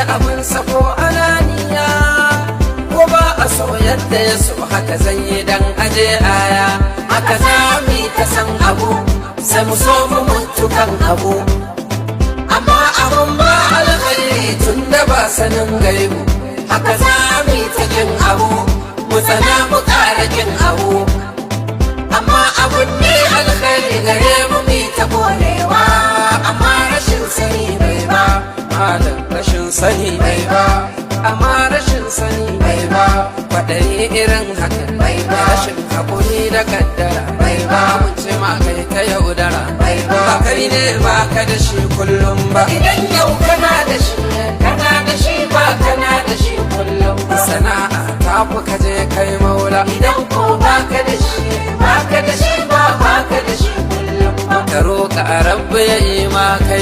yi abin sako ananiya, ko ba a so yadda ya so haka zan yi dan aje aya. Haka za mu yi ta san abu, sai mu so mu mutu kan abu, amma abun ba alkhairi tun da ba sanin gaibu. Haka za mu yi ta kin abu, mu tsana, mu ƙara kin abu, amma abun ne alkhairi gare mu, mu ta korewa. Amma rashin sani bai ba, malam, rashin sani bai ba, amma rashin sani bai ba, kwaɗayi irin hakan bai ba, rashin haƙuri da kaddara bai ba, mun ce ma kai ta yaudara bai ba, ba kai ne ba ka da shi kullum ba. Idan yau kana da shi, kana da shi, ba kana da shi kullum ba. Sana'a ta fi ka je kai maula. Idan ko baka da shi, baka da shi, ba baka da shi kullum ba, ka roƙa Rabbi ya yi ma kai.